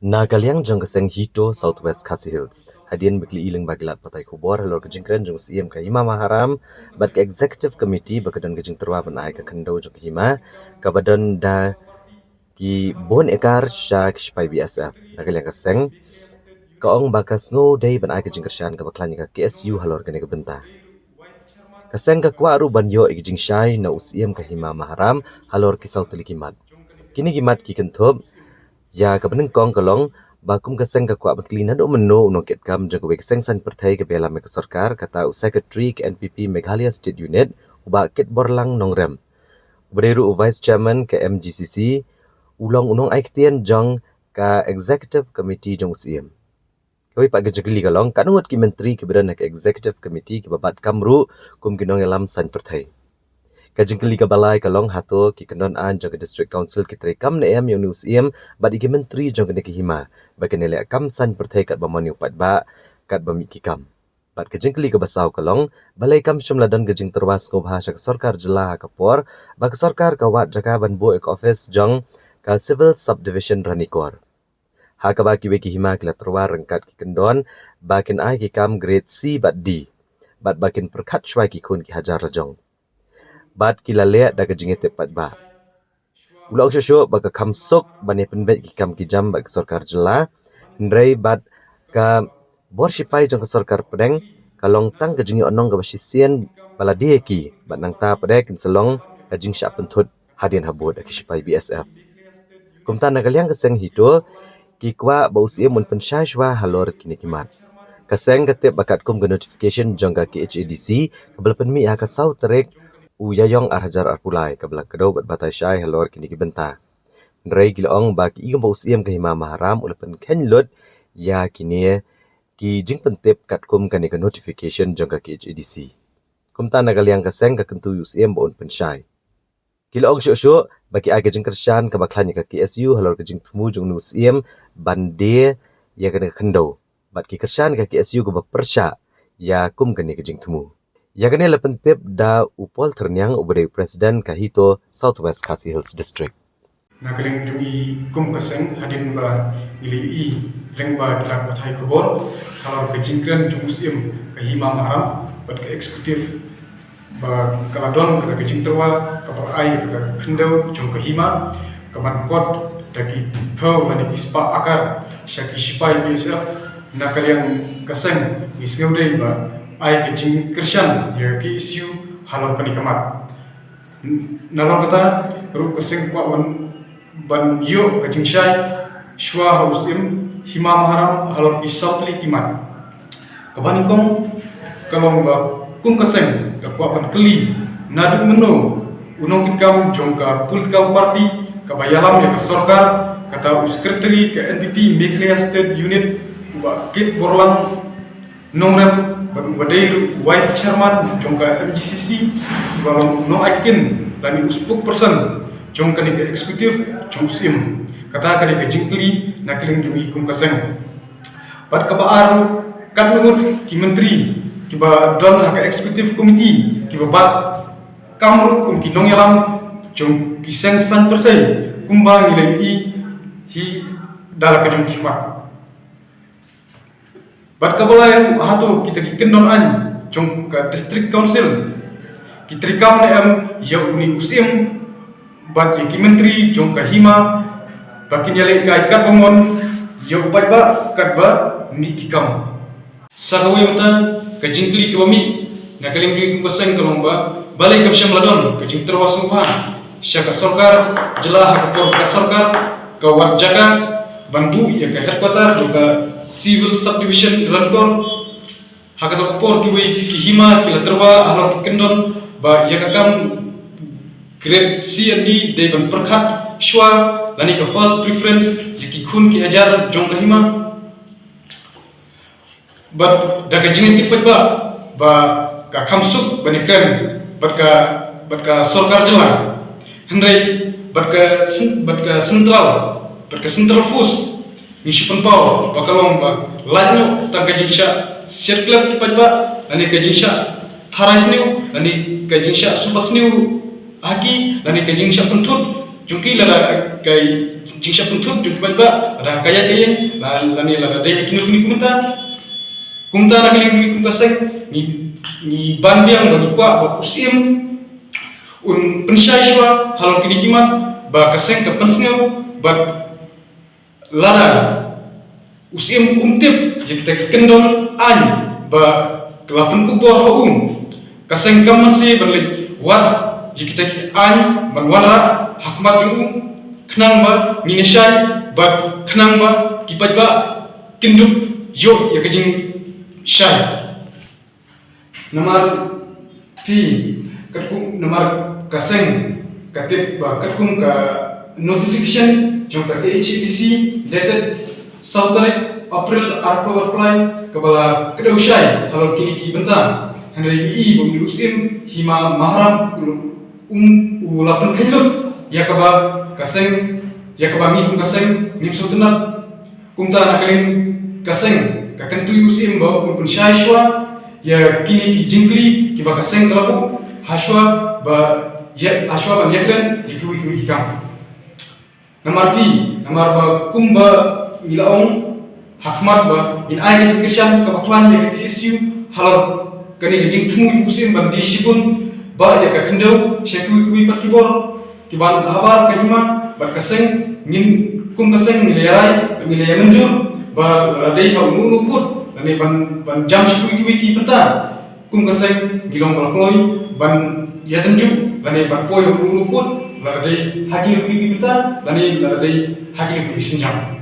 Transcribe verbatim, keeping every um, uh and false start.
Na ka liang jong ka seng HITO South West Khasi Hills, hadien ba ki la ïohi lyngba ki lad pathai khubor halor ka jingkren jong u Syiem ka Hima Maharam bad ka Executive Committee ba ka don ka jingtyrwa ban ai ka khyndew jong ka hima kaba don da ki bun ekar sha ki shipai B S F. Na ka liang ka seng ka ong ba ka sngew dei ban ai ka jingkyrshan kaba khlaiñ ïa ka K S U halor kane ka bynta. Ka seng ka kwah ruh ban ïoh ïa ka jingshai na u Syiem ka Hima Maharam halor ki saw tylli ki mat. Kine ki mat ki kynthup ïa kaba nyngkong ka long ba kum ka seng ka kwah ban kylli naduh mynno u nongkitkam jong kawei ka seng saiñ pyrthei kaba ïalam ïa ka sorkar, kata u Secretary ka N P P Meghalaya State Unit, u Bah Kitborlang Nongrem, uba dei ruh u Vice Chairman ka M G C C, u long u nongai ktien jong ka Executive Committee jong u Syiem. Kawei pat ka jingkylli ka long, katno ngut ki myntri kiba don ha ka Executive Committee kiba bat kam ruh kum ki nongïalam saiñ pyrthei. Ka jingkylli kaba lai ka long, hato ki kyndon aiñ jong ka District Council ki treikam ne em ïa une u Syiem bad ïa ki myntri jong kane ka hima ba kin ïaleh kam saiñ pyrthei katba mon ïa u paidbah, katba mih ki kam. Bad ka jingkylli kaba saw ka long, balei kam shym la don ka jingtyrwa sngewbha sha ka sorkar jylla ha ka por ba ka sorkar ka wad jaka ban buh ïa ka office jong ka Civil Subdivision Ranikor, ha kaba kiwei ki hima ki la tyrwa ryngkat ki kyndon ba kin ai ki kam grade C bad D, bad ba kin pyrkhat shuwa ïa ki khun ki hajar la jong. Bad ki la leh da ka jingïatip paidbah. U la ong shuh shuh ba ka kham suk ban ïa pynbeit ki kam ki jam bad ka sorkar jylla, hynrei bad ka bor shipai jong ka sorkar pdeng ka long tang ka jingïohnong kaba shisien ba la die ïa ki, bad nangta pat kin sa long ka jingshah pynthut hadien habud da ki shipai B S F. Kumta na ka liang ka seng HITO ki kwah ba u Syiem un pynshai shuwa halor kine ki mat. Ka seng ka tip ba katkum ka notification jong ka K H A D C kaba la pynmih ha ka saw tarik u Ïaïong ar hajar arphew lai kaba la kdew bad batai shai halor kine ki bynta. Hynrei ki la ong ba ki i kum ba u Syiem ka Hima Maharam u la pynkheiñ lut ïa kine ki jingpyntip katkum kane ka notification jong ka K H A D C. Kumta na ka liang ka seng ka kyntu ïa u Syiem ba un pynshai. Ki la ong shuh shuh ba ki ai ka jingkyrshan kaba khlaiñ ïa ka K S U halor ka jingthmu jong une u Syiem ban die ïa kane ka khyndew, bad ki kyrshan ïa ka K S U kaba pyrshah ïa kum kane ka jingthmu. Ïa kane la pyntip da u Paul Thyrniang uba dei u President ka HITO South West Khasi Hills District. Na ka liang jong i kum ka seng, hadien ba ngi la ïohi lyngba ki lad pathai khubor halor ka jingkren jong u Syiem ka Hima Maharam bad ka executive, ba ka la don kata ka jingtyrwa kaba ai kata ka khyndew jong ka hima kaban kot da ki phew lane ki spah akar sha ki shipai B S F. Na ka liang ka seng ngi sngew dei ba ai ka jingkyrshan ïa ka K S U halor kane ka mat. Nalor kata ruh ka seng kwah ban, ban ïoh ka jingshai shuwa ha u Syiem Hima Maharam halor ki saw tylli ki mat. Kaba nyngkong ka long ba kum ka seng ka kwah ban kylli naduh mynno u nongkitkam jong ka political party kaba ïalam ïa ka sorkar, kata u secretary ka N P P Meghalaya State Unit, u Bah Kitborlang Nongrem, bad uba dei ruh u Vice Chairman jong ka M G C C, uba long u nongai ktien lane u spokesperson jong kane ka executive jong u Syiem. Kata ka dei ka jingkylli na ka liang jong i kum ka seng. Bad kaba ar ruh, katno ngut ki myntri kiba don ha ka executive committee kiba bat kam ruh kum ki nongïalam jong ki seng saiñ pyrthei kumba ngi la ïohi hi da la ka jong ki khmat. Bad kaba lai ruh, hato kita ki kyndon aiñ jong ka District Council ki treikam ne em ïa une u Syiem bad ïa ki myntri jong ka hima ba kin ïalehkai katba mon ïa u paidbah katba mih ki kam. Sa kawei mynta ka jingkylli kaba mih na ka liang jong i kum ka seng ka long ba balei kam shym la don ka jingtyrwa sngewbha sha ka sorkar jylla ha ka por ka sorkar ka wad jaka ban buh ïa ka headquarter jong ka Civil Subdivision Ranikor. Ha kata ka por kiwei ki hima ki la tyrwa halor ki kyndon ba ïa ka kam grade C and D dei ban pyrkhat shuwa lane ka first preference ïa ki khun ki hajar jong ka hima. Bad da ka jingïatip paidbah ba ka kham suk ban ïakren bad ka, bad ka sorkar jylla, hynrei bad ka cen-, bad ka central, bad ka central force, ngi shu pynpaw ba ka long ba lait noh tang ka jingshah siat klet ki paidbah lane ka jingshah tharai sniew lane ka jingshah suba sniew ha ki lane ka jingshah pynthut jong ki, lada ka jingshah pynthut jong ki paidbah, lada ka ïaid ka ïeng, la lane lada dei ha kino kino ki bynta. Kumta na ka liang jong ngi kum ka seng, ngi ngi ban biang ba ngi kwah ba u Syiem un pynshai shuwa halor kine ki mat, ba ka seng ka pynsngew, bad lada u Syiem um tip ïa kita ki kyndon aiñ ba la pynkup bor ha u, ka seng kam mynsiem ban leit wad ïa kita ki aiñ ban wanrah ha khmat jong u, khnang ba ngin ïa shai, bad khnang ba ki paidbah kin dup ïoh ïa ka jingshai. Namar phi, katkum, namar ka seng ka tip ba katkum ka notification jong ka K H A D C dated saw tarik April arphew arphew lai, kaba la kdew shai halor kine ki bynta. Hynrei ngi i ba une u Syiem Hima Maharam um, u la pynkheiñ lut ïa kaba ka seng, ïa kaba ngi kum ka seng ngim sngewtynnat. Kumta na ka liang ka seng ka kyntu ïa u Syiem ba un pynshai shuwa ïa kine ki jingkylli kiba ka seng ka la buh, ha shuwa ba ïa, ha shuwa ban ïakren ïa kiwei kiwei ki kam. Namar phi, namar ba kumba ngi la ong ha khmat, ba ngin ai ka jingkyrshan kaba khlaiñ ïa ka K S U halor kane ka jingthmu ïa u Syiem ban die shibun ba ïa ka khyndew sha kiwei kiwei pat ki bor, ki ban habar ka hima bad ka seng. Ngin kum ka seng ngi la ïa rai, ngi la ïa mynjur ba lada dei ha uno uno u pud lane ban, ban jam sha kiwei kiwei ki bynta, kum ka seng ngi long ba la kloi ban ïa tynjuh lane ban poi ha uno uno u pud, lada dei ha kino kino ki bynta lane lada dei ha kino kino ki sienjam.